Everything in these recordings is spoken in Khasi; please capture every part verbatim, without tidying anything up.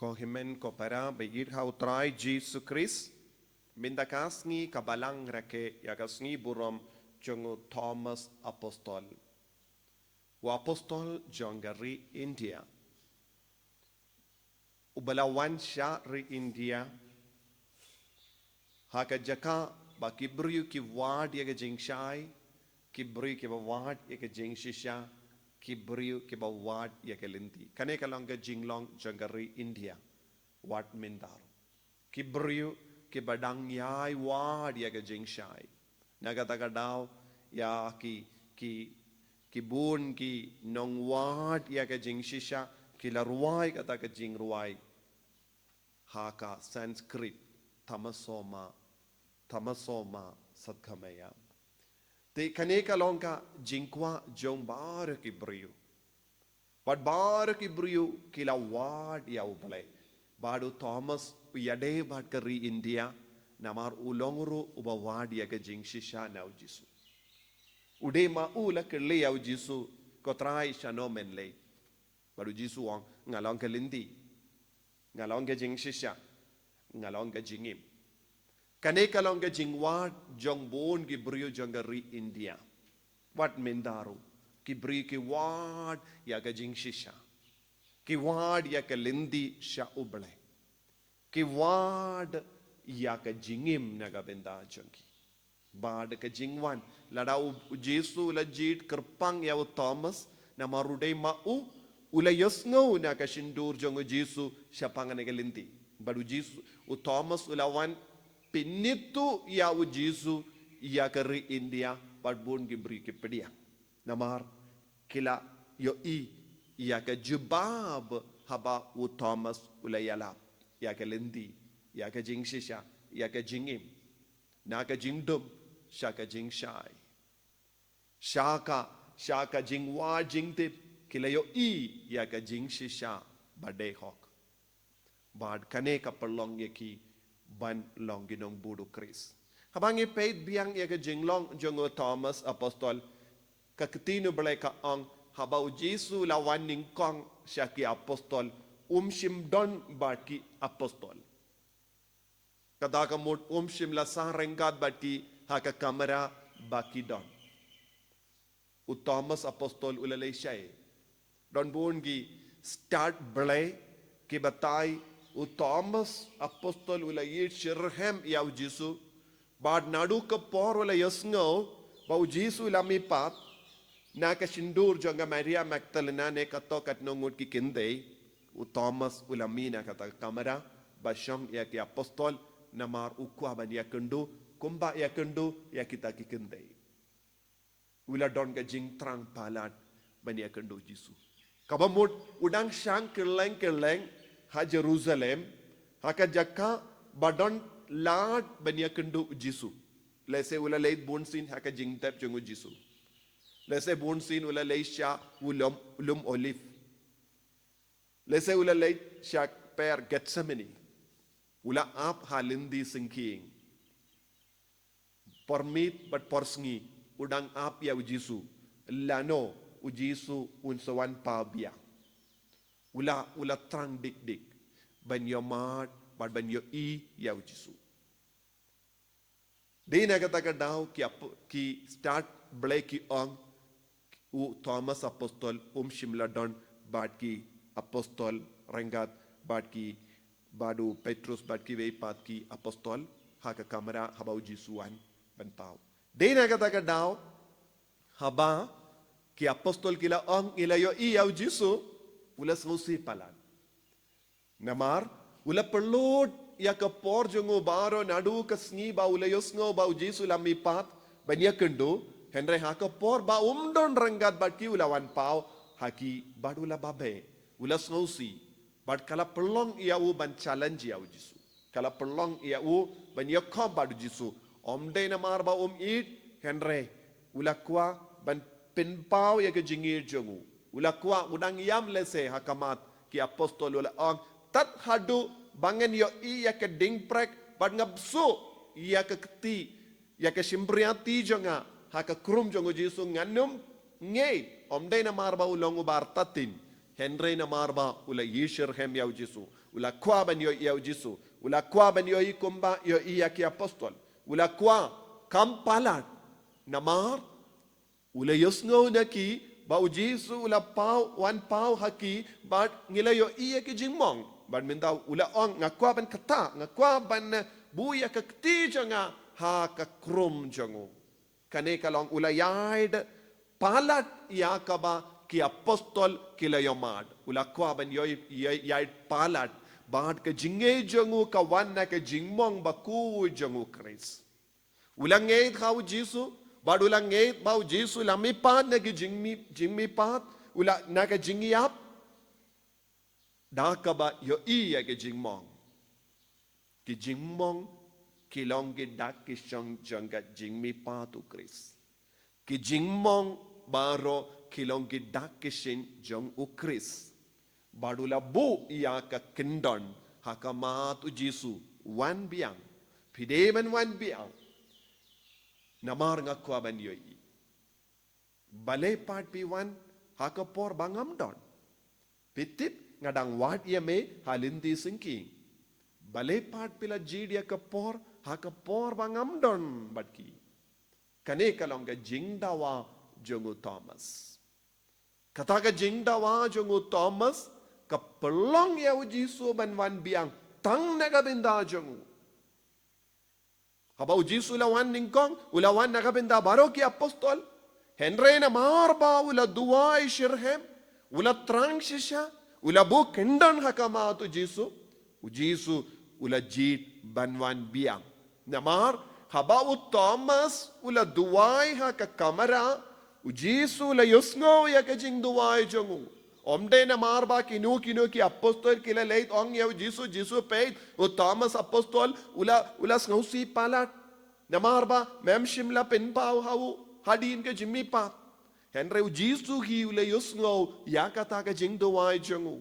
Ko hynmen ko para ba ïeit ha u Trai Jisu Khrist, mynta ka sngi ka balang rakhe ïa ka sngi burom jong u Thomas Apostol. U Apostol jong ka ri India. U ba la wan sha ri India. Ha ka jaka ba ki briew ki wad ïa ka jingshai, ki briew ki ba wad ïa ka jingshisha, ki briew ki ba wad ïa ka lynti. Kane ka long ka jinglong jong ka ri India. Wat mynta ruh. Ki briew ki ba dang ïai wad ïa ka jingshai. Na kata ka daw ïa ki, ki, ki bun ki nongwad ïa ka jingshisha, ki la rwai kata ka jingrwai ha ka Sanskrit, Tamasoma, Tamasoma Satgamaya. Te kane ka long ka jingkwah jong baroh ki briew. Bad baroh ki briew ki la wad ïa U Blei. Bad u Thomas u ïadei bad ka ri India, namar u long ruh u ba wad ïa ka jingshisha na u Jisu. U dei ma u la kylli ïa u Jisu, ko Trai, shano men leit. Bad u Jisu u ong, nga long ka lynti, nga long ka jingshisha, nga long ka jingim. Kane ka long ka jingwad jong bun ki briew jong ka ri India. Wat mynta ruh, ki briew ki wad ïa ka jingshisha, ki wad ïa ka lynti sha U Blei, ki wad ïa ka jingim na ka bynta jong ki. Bad ka jingwan, lada u, u Jisu u la jied kyrpang ïa u Thomas, namar u dei ma u, u la ïohsngew na ka shyntur jong u Jisu shaphang kane ka lynti. Bad u Jisu, u Thomas u la wan pynithuh ïa u Jisu ïa ka ri India, bad bun ki briew ki pdiang. Namar ki la ïohi ïa ka jubab haba u Thomas u la ïalap ïa ka lynti, ïa ka jingshisha, ïa ka jingim. Na ka jingdum sha ka jingshai, sha ka, sha ka jingwad jingtip, ki la ïohi ïa ka jingshisha ba dei hok. Bad kane ka pynlong ïa ki ban long ki nongbud u Khrist. Haba ngi peit biang ïa ka jinglong jong u Thomas Apostol, ka ktien U Blei ka ong, haba u Jisu u la wan nyngkong sha ki apostol, um shym don bad ki apostol. Kata ka mut um shym la sah ryngkat bad ki ha ka kamra ba ki don. U Thomas Apostol u la leit shaei? Don bun ki stad Blei ki batai u Thomas Apostol u la ïeit shitrhem ïa u Jisu, bad naduh ka por u la ïohsngew ba u Jisu u la mihpat, na ka shyntur jong ka Maria Magdalena ne kato katno ngut ki kynthei, u Thomas u la mih na kata ka kamra ba shong ïa ki apostol, namar u kwah ban ïakynduh kumba ïakynduh ïa kita ki kynthei. U la don ka jingthrang palat ban ïakynduh Jisu. Kaba mut u dang shang kylleng kylleng ha Jerusalem, ha ka jaka ba don lad ban ïakynduh Jisu. Lehse u la leit bunsien ha ka jingtep jong u Jisu. Lehse bunsien u la leit sha u lum, lum Olive. Lehse u la leit sha kper Gethsemane. U la ap ha lynti syngkien. Por miet bad por sngi u dang ap ïa u Jisu. Lano u Jisu un sa wan paw biang? U la, u la thrang dik dik ban ïohmad bad ban ïohi ïa u Jisu. Dei na kata ka daw ki ap-, ki stad Blei ki ong, u Thomas Apostol um shym la don bad ki apostol ryngkat bad ki, bad u Petrus bad kiwei pat ki apostol ha ka kamra haba u Jisu wan ban paw. Dei na kata ka daw haba ki apostol ki la ong ngi la ïohi ïa u Jisu, u la sngewsih palat. Namar u la pynlut ïa ka por jong u baroh naduh ka sngi ba u la ïohsngew ba u Jisu u la mihpat ban ïakynduh, hynrei ha ka por ba um don ryngkat bad ki u la wan paw ha ki bad u la babe, u la sngewsih. Bad ka la pynlong ïa u ban challenge ïa u Jisu. Ka la pynlong ïa u ban ïakhun bad u Jisu. Ym dei namar ba um ïeit, hynrei u la kwah ban pynpaw ïa ka jingïeit jong u. U la kwah, u dang ïam lehse ha khmat ki apostol, u la ong, tad haduh ba ngan ïohi ïa ka diengphna bad nga bsuh ïa ka kti, ïa ka shympriahti jong nga ha ka khrum jong u Jisu, ngan ym ngeit. Ym dei namar ba u long uba artatien, Hynrei namar ba u la ïohi shitrhem ïa u Jisu, u la kwah ban ïohi ïa u Jisu, u la kwah ban ïohi kumba ïohi ïa ki apostol, u la kwah kam palat. Namar u la ïohsngew na ki ba u Jisu u la paw, wan paw ha ki, bad ngi la ïohi ïa ki jingmong. Bad mynta u la ong, nga kwah ban kata, nga kwah ban buh ïa ka kti jong nga ha ka krum jong u. Kane ka long u la ïaid palat ïa kaba ki apostol ki la ïohmad. U la kwah ban ïoh, ïoh, ïaid palat bad ka jingngeit jong u ka wan na ka jingmong bakhuid jong u Khrist. U la ngeit ha u Jisu, bad u la ngeit ba u Jisu u la mihpat na ka jingmi-, jingmihpat, u la na ka jingïap. Da kaba ïohi ïa ka jingmong. Ki jingmong ki long ki dak ki shong jong ka jingmihpat u Khrist. Ki jingmong baroh ki long ki dak ki shong jong u Khrist. Bad u la buh ïa ka kyndon ha khmat u Jisu, wan biang. Phi dei ban wan biang. Namar nga kwah ban ïohi. Balei pat phi wan ha ka por ba ngam don? Phi tip nga dang wad ïa me ha lynti syngkien. Balei pat phi la jied ïa ka por ha ka por ba ngam don bad ki? Kane ka long ka jingdawa jong u Thomas. Kata ka jingdawa jong u Thomas ka pynlong ïa u Jisu ban wan biang tang na ka bynta jong u. Haba u Jisu u la wan nyngkong, u la wan na ka bynta baroh ki apostol. Hynrei namar ba u la duwai shitrhem, u la thrang shisha, u la buh kyndon ha khmat u Jisu, u Jisu u la jied ban wan biang. Namar haba u Thomas u la duwai ha ka kamra, u Jisu u la ïohsngew ïa ka jingduwai jong u. Ym dei namar ba kino kino ki apostol ki la leit ong ïa u Jisu, Jisu peit, u Thomas apostol u la, u la sngewsih palat. Namar ba mem shym la pynpaw ha u hadien ka jingmihpat. Hynrei u Jisu hi u la ïohsngew ïa kata ka jingduwai jong u.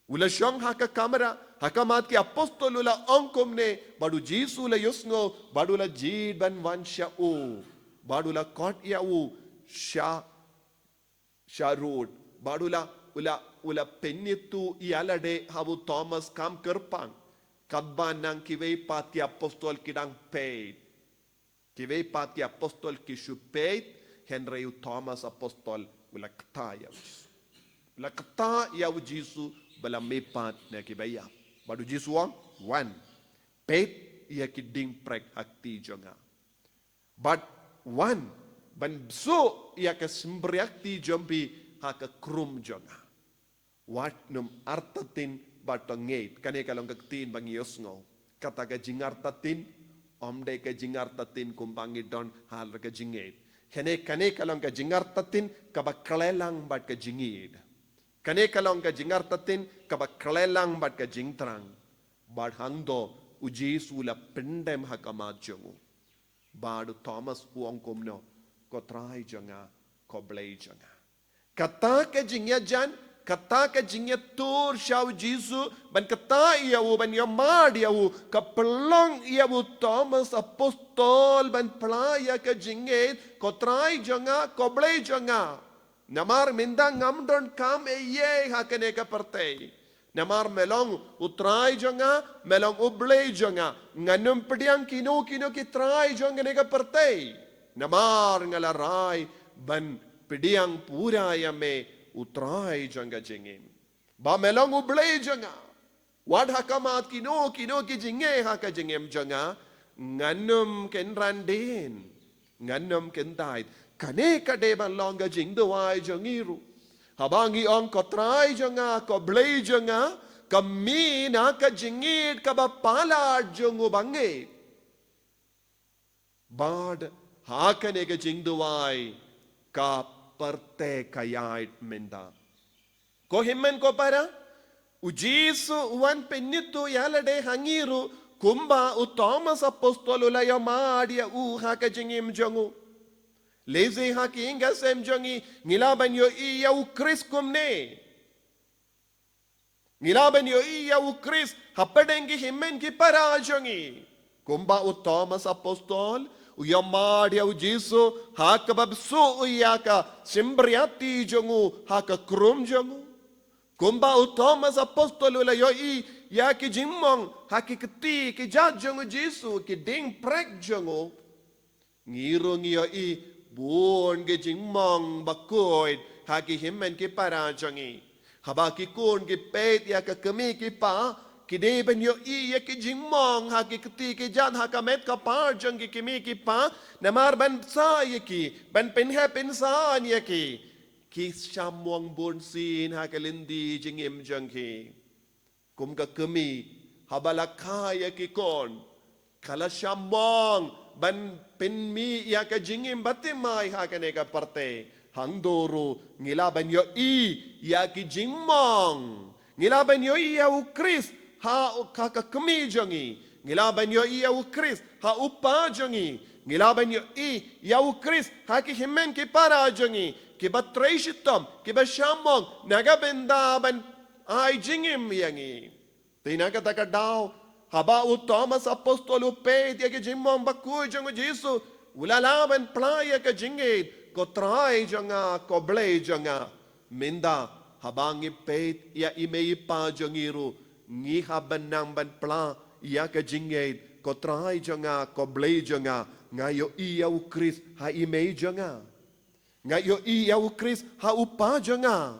U la shong ha ka kamra ha khmat ki apostol, u la ong kumne, bad u Jisu u la ïohsngew, bad u la jied ban wan sha u, bad u la khot ïa u sha sha rud, bad u la, u la, u la pynithuh ïa lade ha u Thomas kam kyrpang. Katba nang kiwei pat ki apostol ki dang peit. Kiwei pat ki apostol ki shu peit, hynrei u Thomas apostol u la kta ïa u Jisu. U la kta ïa u Jisu ba la mihpat na kiba ïap. Bad u Jisu u ong, wan, peit ïa ki diengphriah ha kti jong nga. Bad wan, ban bsuh ïa ka shympriahti jong phi ha ka krum jong nga. Wat nym artatien bad to ngeit. Kane ka long ka ktien ba ngi ïohsngew. Kata ka jingartatien, ym dei ka jingartatien kumba ngi don ha la ka jingngeit. Kane, kane ka long ka jingartatien kaba khleh lang bad ka jingngeit. Kane ka long ka jingartatien kaba khleh lang bad ka jingthrang. Bad hangto u Jisu u la pyndem ha khmat jong u. Bad u Thomas u ong kumno, ko Trai jong nga, ko Blei jong nga. Kata ka jingïajan, kata ka jingïatur sha u Jisu, ban kta ïa u, ban ïamad ïa u, ka pynlong ïa u Thomas apostol ban phla ïa ka jingngeit, ko Trai jong nga, ko Blei jong nga. Namar mynta ngam donkam ei ei ha kane ka pyrthei. Namar me long u Trai jong nga, me long u Blei jong nga. Ngan ym pdiang kino kino ki trai jong kane ka pyrthei. Namar nga la rai ban pdiang pura ïa me u Trai jong ka jingim. Ba me long u Blei jong nga. Wat ha khmat kino kino ki jingeh ha ka jingim jong nga, ngan ym kynran dien, ngan ym kyntait. Kane ka dei ban long ka jingduwai jong ngi ruh. Haba ngi ong ko Trai jong nga, ko Blei jong nga, ka mih na ka jingngeit kaba palat jong u bangeit. Bad ha kane ka jingduwai ka pyrthei ka ïaid mynta. Ko hynmen ko para, u Jisu u wan pynithuh ïa lade ha ngi ruh kumba u Thomas apostol u la ïamad ïa u ha ka jingim jong u. Lehse ha ki ïing ki sem jong ngi, ngi lah ban ïohi ïa u Khrist kumne. Ngi lah ban ïohi ïa u Khrist hapdeng ki hynmen ki para jong ngi. Kumba u Thomas apostol u ïamad ïa u Jisu ha kaba bsuh u ïa ka shympriahti jong u ha ka krum jong u. Kumba u Thomas apostol u la ïohi ïa ki jingmong ha ki kti ki jait jong u Jisu, ki dieng prek jong u, ngi ruh ngi ïohi bun ki jingmong ba khuid ha ki hynmen ki para jong ngi. Haba ki khun ki peit ïa ka kmie ki kpa, ki dei ban ïohi ïa ki jingmong ha ki kti ki jait, ha ka met ka par jong ki kmie ki kpa, namar ban sah ïa ki, ban pynheh pynsan ïa ki, ki shah mong bun sien ha ka lynti jingim jong ki. Kum ka kmie, haba la kha ïa ki khun, ka la shah mong ban pynmih ïa ka jingim bathymmai ha kane ka pyrthei. Hangto ruh ngi lah ban ïohi ïa ki jingmong. Ngi lah ban ïohi ïa u Khrist ha ka, ka kmie jong ngi. Ngi lah ban ïohi ïa u Khrist ha u kpa jong ngi. Ngi lah ban ïohi ïa u Khrist ha ki hynmen ki para jong ngi, kiba trei shitom, kiba shah mong na ka bynta ban ai jingim ïa ngi. Te na kata ka daw, haba u Thomas apostol u peit ïa ki jingmong ba khuid jong u Jisu, u la lah ban pla ïa ka jingïeit, ko Trai jong nga, ko Blei jong nga. Mynta, haba ngi peit ïa i mei i pa jong ngi ruh, ngi hap ban nang ban pla ïa ka jingïeit, ko Trai jong nga, ko Blei jong nga, nga ïohi ïa u Khrist ha i mei jong nga. Nga ïohi ïa u Khrist ha u kpa jong nga.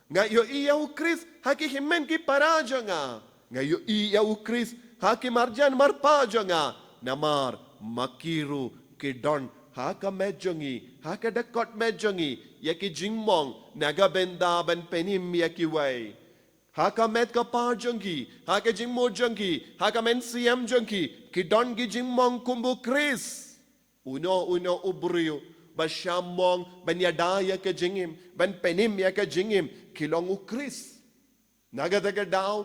Nga ïohi ïa u Khrist ha ki hynmen ki para jong nga. Nga ïohi ïa u Khrist ha ki marjan marpa jong nga. Namar ma ki ruh ki don ha ka met jong ngi, ha ka dkhot met jong ngi, ïa ki jingmong na ka bynta ban pynim ïa kiwei. Ha ka met ka par jong ki, ha ka jingmut jong ki, ha ka mynsiem jong ki, ki don ki jingmong kum u Khrist. Uno uno u briew ba shah mong ban ïada ïa ka jingim, ban pynim ïa ka jingim, ki long u Khrist. Na kata ka daw,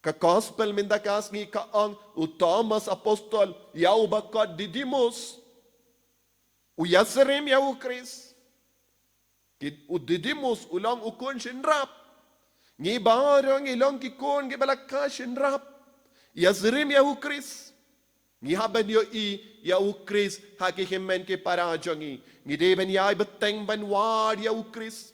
ka gospel mynta ka sngi ka ong, u Thomas apostol, ïa u ba khot Didimus, u ïasyriem ïa u Khrist. Ki, u Didimus u long u khun shynrap. Ngi baroh ngi long ki khun kiba la kha shynrap. Ïasyriem ïa u Khrist. Ngi hap ban ïohi ïa u Khrist ha ki hynmen ki para jong ngi. Ngi dei ban ïai bteng ban wad ïa u Khrist.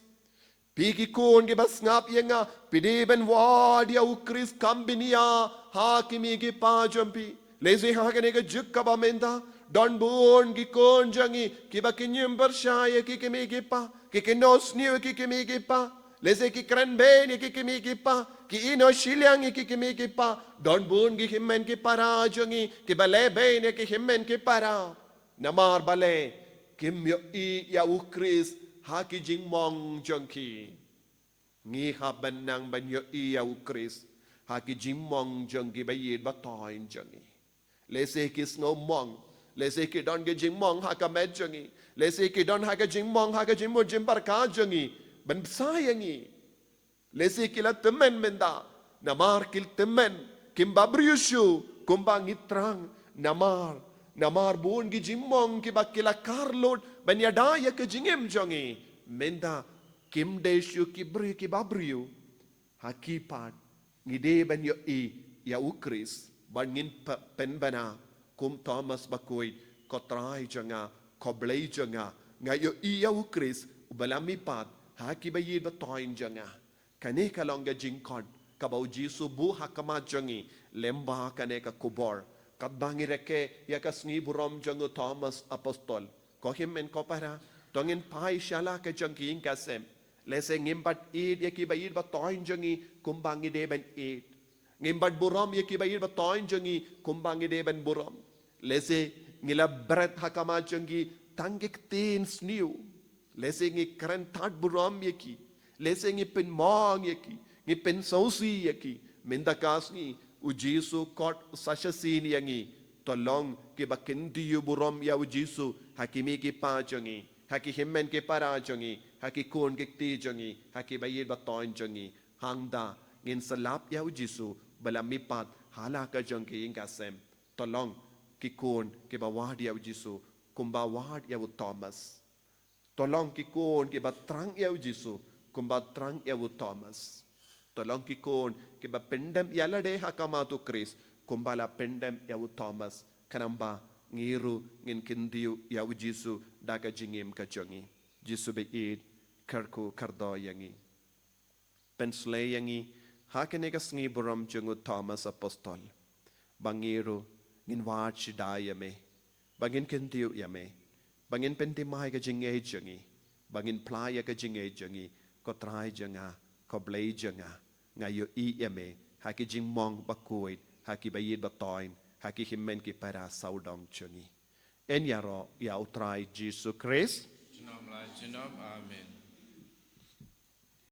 Phi ki khun kiba sngap ïa nga, phi dei ban wad ïa u Khrist kham bniah ha ki mei ki pa jong phi. Lehse ha kane ka juk kaba mynta, don bun ki khun jong ngi kiba kynñium pyrshah ïa ki kmie ki kpa, ki kynnoh sniew ïa ki kmie ki kpa. Lehse ki kren beiñ ïa ki kmie ki kpa, ki ïehnoh shiliang ïa ki kmie ki kpa. Don bun ki hynmen ki para jong ngi kiba leh beiñ ïa ki hynmen ki para. Namar balei? Kim ïohi ïa u Khrist ha ki jingmong jong ki. Ngi hap ban nang ban ïohi ïa u Khrist ha ki jingmong jong ki ba ïeit ba thoiñ jong ngi. Lehse ki sngew mong, lehse ki don ki jingmong ha ka met jong ngi, lehse ki don ha ka jingmong, ha ka jingmut jingpyrkhat jong ngi ban bsa ïa ngi. Lehse ki la tymmen mynta, namar ki la tymmen, kim bhabriew shuh kumba ngi thrang, namar, namar bun ki jingmong kiba ki la kar lut ban ïada ïa ka jingim jong ngi. Mynta kim dei shuh ki briew ki bhabriew. Ha ki pat ngi dei ban ïohi ïa u Khrist, bad ngin pynbna kum Thomas bakhuid, ko Trai jong nga, ko Blei jong nga. Nga ïohi ïa u Khrist uba la mihpat ha ki ba ïeit ba thoiñ jong nga. Kane ka long ka jingkhot kaba u Jisu buh ha khmat jong ngi lyngba kane ka khubor. Katba ngi rakhe ïa ka sngi burom jong u Thomas apostol, ko hynmen ko para, to ngin phai sha la ka jong ki ïing ka sem. Lehse ngim pat ïeit ïa ki ba ïeit ba thoiñ jong ngi kumba ngi dei ban ïeit. Ngim pat burom ïa ki ba ïeit ba thoiñ jong ngi kumba ngi dei ban burom. Lehse ngi la bret ha khmat jong ki tang ki ktien sniew. Lehse ngi kren tad burom ïa ki. Lehse ngi pynmong ïa ki, ngi pynsngewsih ïa ki. Mynta ka sngi u Jisu khot sa shisien ïa ngi, to long ki ba kyntiew burom ïa u Jisu ha ki mei ki pa jong ngi, ha ki hynmen ki para jong ngi, ha ki khun ki kti jong ngi, ha ki ba ïeit ba thoiñ jong ngi. Hangta ngin sa lap ïa u Jisu ba la mihpat ha la ka jong ki ïing ka sem. To long ki khun ki ba wad ïa u Jisu kumba wad ïa u Thomas. To long ki khun ki ba thrang ïa u Jisu kumba thrang ïa u Thomas. To long ki khun ki ba pyndem ïa lade ha khmat u Khrist kumba la pyndem ïa u Thomas. Khnang ba ngi ruh ngin kyntiew ïa u Jisu da ka jingim ka jong ngi. Jisu ba ïeit, kyrkhu kyrdoh ïa ngi. Pynslei ïa ngi ha kane ka sngi burom jong u Thomas Apostol, ba ngi ruh ngin wad shida ïa me, ba ngin kyntiew ïa me, ba ngin pynthymmai ka jingngeit jong ngi, ba ngin phla ïa ka jingngeit jong ngi, ko Trai jong nga, ko Blei jong nga. Nga ïohi ïa me ha ki jingmong ba khuid, ha ki ba ïeit ba toiñ, ha ki hynmen ki para sawdong jong ngi. Yn ïaroh ïa u Trai Jisu Khrist. Junom la junom. Amen.